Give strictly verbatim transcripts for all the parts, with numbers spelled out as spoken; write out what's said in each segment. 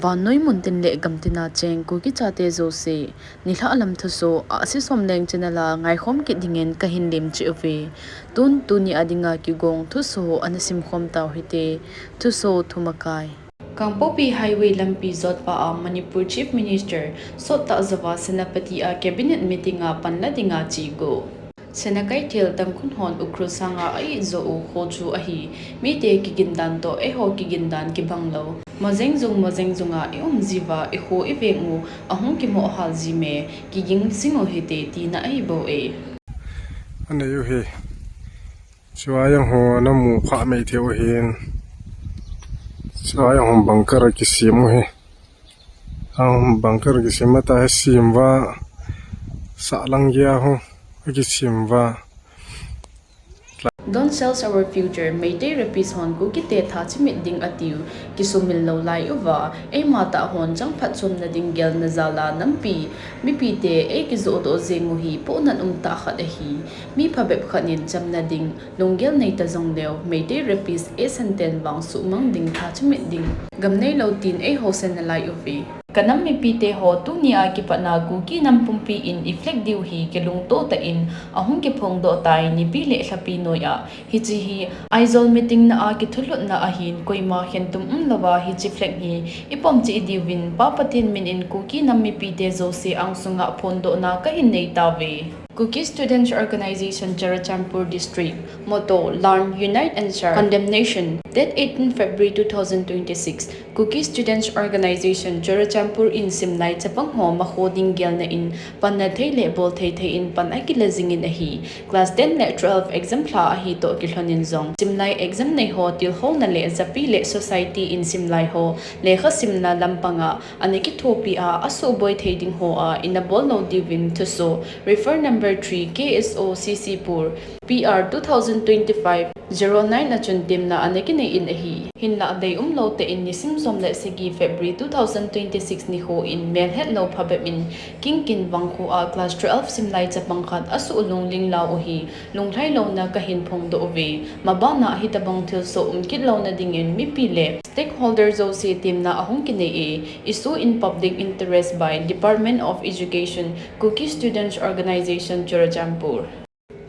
Vannoi muntin le gamtina cheng Kuki chate jouse, nilhah lam thusoh, Ahsi Somleng channel a ngaikhom kit dingin kahin lemcheh uve. Tun tuni a dinga kigong thusoh ana simkhom tau hite. Thusoh thumakai. Kangpokpi Highway lampi jotpa a Manipur Chief Minister sottah jouva Senapati a Cabinet meeting a panla dinga chego. Senakeithel Tangkhul hon Ukhrul sanga a-it joh u kho chu ahi. Mite kigindan toh eiho kigindan kibang lou. Majengjung majengjunga i-um jiuva, ikho iveng u ahung kimoh hal jing e, kiging jing u hite tina ahibou e. Anei u hi. Chua jong ho ana mu kha mai thei u hin. Chua jong ho bunker kisem u hi. Hung bunker kisem a ta hi sem uva. Sahlang geiya ho kisem uva. Don't sell our future, Meitei rapist hon Kuki te tha chimit ding atiu, kisumil lou lai uva, eima tah hon chang phatchomna ding gelna jal a nampi, mipite eikijoh doh jeng u hi pohnat umtah khat ahi, mi phabep khat in chamna ding, lunggel nei ta jongleu, Meitei rapist, eisan ten vang suhmang ding tha chimit ding, gam neilou tin eiho sen nalai uve. Ka nam mipite ho, tuni a kipatna Kuki nam pumpi in i flag diu hi kilungto tah in ahung kiphongdoh tai nipi le lhapi noiya. Hiche hi Aizawl meeting na a kithulhutna ahin koima khentum umlouva hiche flag hi i pom cheh diuvin Pa Pathen min in Kuki nam mipite jouse angsunga phondohna kahin nei tauve. Kuki Students Organisation Churachandpur District, motto, Learn, Unite and Serve. Condemnation. Date eighteen February two thousand twenty-six, Kuki Students Organisation Churachandpur in simlai chapang ho makho ding gelna in panna thei le bol thei thei in pan akila jingin ahi. Class ten le twelve exam lha ahi toh kilhon in jong simlai exam nei ho tilkhouna le japi le society in simlai ho lekha simna lampanga ana kithopi a, asuhboi thei ding hoa ina bol lou diuvin thusoh, refer number three, K S O C C Pur, P R two thousand twenty-five zero nine a chun temna ana kinei in ahi. Hinlah deium lou tah in nisim som le sagi February two thousand twenty-six nikho in melhetlou phabep in Kingkin Vangkho a class twelve simlai chapang khat asuh lungling lau u hi lunglhai louna kahin phongdoh uve. Mabana hitobang thilsoh um kit louna dingin mipi le stakeholder jouse temna ahung kinei e. Issue in public interest by Department of Education, Kuki Students Organisation, Churachandpur.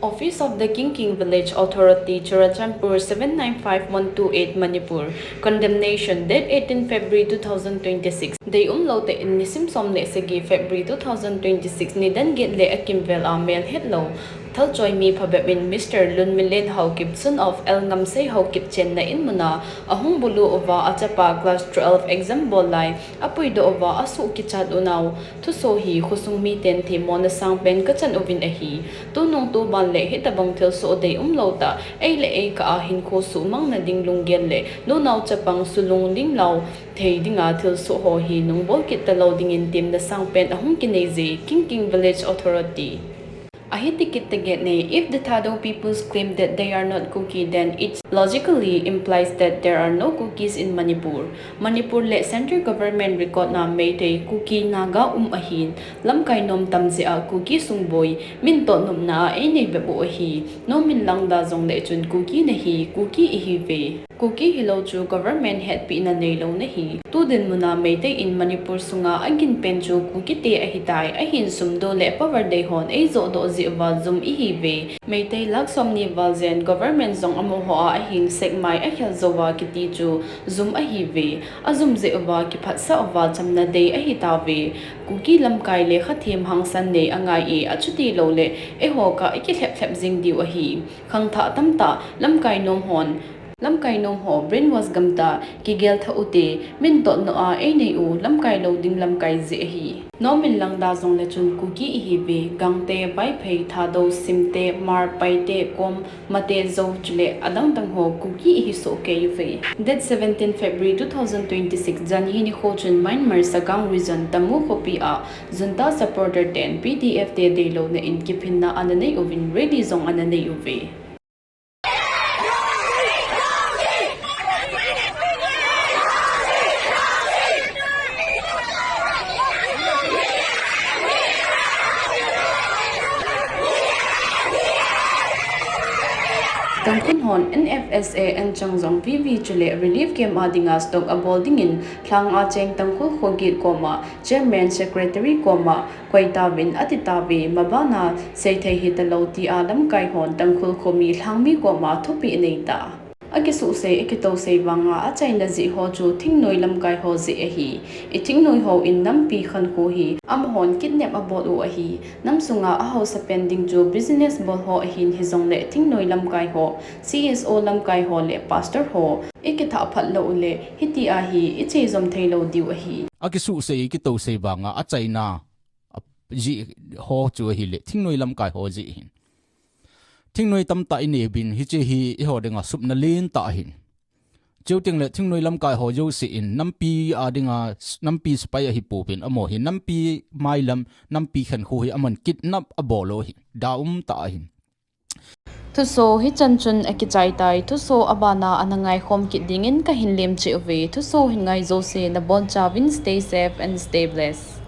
Office of the Kingking Village Authority, Churachandpur, seven nine five one two eight, Manipur. Condemnation, date eighteen February two thousand twenty-six. Deium lou tah in nisim som le sagi February two thousand twenty-six nidan get le akimvel a melhetlou thalchoi mi phabep in Mister Lunmilen Haokip, son of L Ngamsei Haokip, chenna in muna ahung bulu uva achapa class twelve exam bol lai apuidoh uva asuh kichat unau thusoh hi khosung miten themmona sangpen kachan uvin ahi. Tunung tuban le hitobang thilsoh deium lou tah, ei le ei kah a hinkho suhmangna ding lunggel le nunao chapang sulungling lau thei dinga thilsoh ho hi nungbol kit talou dingin temna sangpen ahung kinei je, Kingking Village Authority. Ahi tikit taget nei, if the Thadou peoples claim that they are not Kuki, then it logically implies that there are no Kukis in Manipur. Manipur le central government record na Meitei, Kuki, Naga um ahin, lamkai nom tam jeh a Kuki sungboi, min toh nopna a einei bep u ahi. Nomin Langda jong le chun Kuki nahi, Kuki ihiuve. Kuki hilou chu government hetpina neilou nahi. Tu dinmun a Meitei in Manipur sunga agin pen chu Kuki te ahitai, ahin sumdo le power dei hon eijoh doh jeh uva jum ihiuve. Meitei lakh somni val jen government jong amaho a ahing sekmai akhel jouva kiti chu jum ahiuve. Ajum jeh uva kiphatsah uva chamna dei ahitauve. Kuki lamkai lekha them hangsan nei angai e, achuti lou le eiho kah ikilhep lhep jing diu ahi. Khangthah tamtah lamkai nom hon Lamkai nom ho brainwash gamta, kigel tha ute, min toh noh a einei u, lamkai lou ding lamkai jeh ahi. Nomin Langda jong le chun Kuki ihiuve, Gangte, Vaiphei, Thadou, Simte, Hmar, Paite, Kom, Mate, Zou, chule adang dang ho Kuki ihi soh kei uve. Date seventeen February two thousand twenty-six, janhi nikho chun Myanmar Sagaing Region Tamu khopi a Junta supporter ten P D F te deilouna in kiphinna ana nei uvin rally jong ana nei uve. Tangkhul hon N F S A anchang jong V V chule relief camp a dinga stock abol dingin lhang a cheng Tangkhul kho get koma chairman secretary koma koitauvin atitauve, mabana seithei hitalou tia lamkai hon Tangkhul khomi lhangmi koma thupeh aneita. Akisuhsei, akitousei vanga achaina jeh ho chu thingnoi lamkai ho jeh ahi. I thingnoi hon nampi khankho hi amahon kidnap abol u ahi. Namsunga ahaosapen ding chu business bol ho ahin hijongle thingnoi lamkai ho, C S O lamkai ho le pastor ho ikithah phat lou uleh hitia hi iche jom theilou diu ahi. Akisuhsei, akitousei vanga achaina jeh ho chu ahile thingnoi lamkai ho jeh ahin. Thingnoi tamtah ineuvin hiche hi eiho dinga supna lentah ahin. Chuteng le thingnoi lamkai ho jousen nampi a dinga, nampi sepai ahipouvin amaho hi nampi mailam, nampi khankho hi aman kidnap abol u ahi. Daum tah ahin. Thuso hichan chun akichaitai. Thuso abana ana ngaikhom kit dingin kahin lemcheh uve. Thuso hin ngai jouse nabonchauvin stay safe and stay blessed.